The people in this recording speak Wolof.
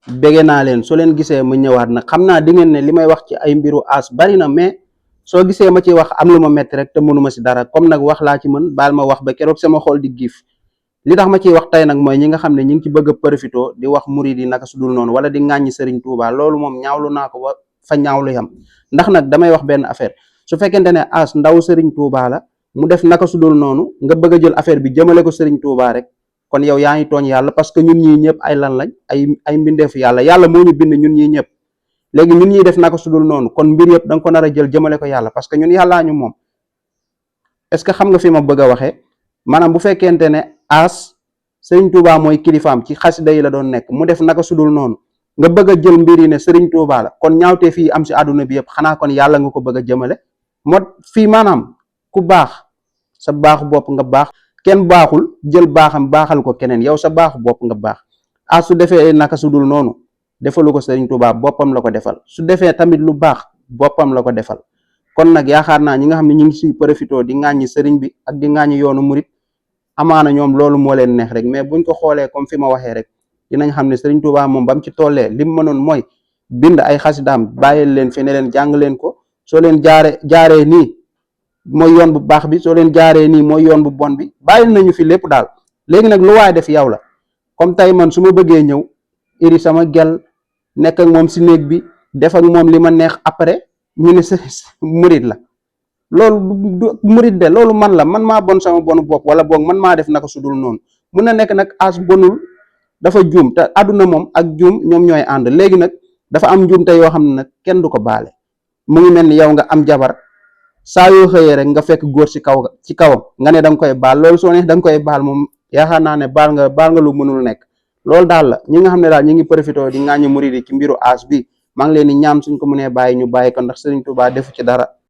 bége naa leen soo leen gisee ma ñëwaat nag xam naa di ngeen ne li may wax ci ay mbiru As bari na, mais soo gisee ma ciy wax am lu ma metti rek te mënuma si dara, comme nag wax laa ci mën baal ma wax ba keroog sama xol di giif. li tax ma ciy wax tey nag mooy ñi nga xam ne ñi ngi ci bëgg a profito di wax murid yi naka su dul noonu wala di ŋàññi Serigne Touba, loolu moom ñaawlu naa ko ba fa ñaawlu yam. ndax nag damay wax benn affaire, su fekkente ne As ndaw Serigne Touba la mu def naka su dul noonu nga bëgg a jël affaire bi jëmale ko Serigne Touba rek, kon yow yaa ngi tooñ yàlla, parce que ñun ñii ñëpp ay lan lañ, ay mbindeef yàlla, yàlla moo ñu bind ñun ñii ñëpp. léegi ñun ñuy def naka su dul noonu kon mbir yëpp da nga ko nar a jël jëmale ko yàlla, parce que ñun yàllaa ñu moom. est-ce que xam nga fi ma bëgg a waxee? maanaam bu fekkente ne As Serigne Touba mooy kilifaam ci xasida yi la doon nekk mu def naka su dul noonu nga bëgg a jël mbir yi ne Serigne Touba la, kon ñaawtee fii am si àdduna bi yëpp xanaa kon yàlla nga ko bëgg a jëmale. moo fii maanaam ku baax sa baaxu bopp nga baax, kenn baaxul jël baaxam baaxal ko keneen, yow sa baaxu bopp nga baax. As su defee naka su dul noonu defalu ko Serigne Touba, boppam la ko defal. su defee tamit lu baax boppam la ko defal. kon nag yaakaar naa ñi nga xam ne ñu ngi si profité di ŋàññi sëriñ bi ak di ŋàññi yoonu murit, amaana ñoom loolu moo leen neex rek, mais buñ ko xoolee comme fi ma waxee rek dinañ xam ne Serigne Touba moom ba mu ci tollee lim mënoon mooy bind ay xasidaam bàyyil leen fi ne leen jàng leen ko, soo leen jaaree nii mooy yoon bu baax bi, soo leen jaaree nii mooy yoon bu bon bi, bàyyil nañu fi lépp daal. léegi nag lu waay def yow la. comme tey man su ma bëggee ñëw iri sama gel nekk ak moom si néeg bi def ak moom li ma neex, après ñu ne sa murit la, loolu du murit de, loolu man la, man maa bon sama bonu bopp, wala boog man maa def naka su dul noonu. mun na nekk nag As bonul, dafa juum, te àdduna moom ak juum ñoom ñooy ànd. léegi nag dafa am njuum te yoo xam ne nag kenn du ko baale. mu ngi mel ni yow nga am jabar, saa yoo xëyee rek nga fekk góor ci kawam nga ne da nga koy baal, loolu soo ne da nga koy baal moom yaakaar naa ne baal nga lu mënul nekk. loolu daal la ñi nga xam ne daal ñi ngi profité di ŋàññi murid yi ci mbiru As bi, maa ngi leen di ñaan suñ ko mënee bàyyi ñu bàyyi ko, ndax Serigne Touba defu ci dara.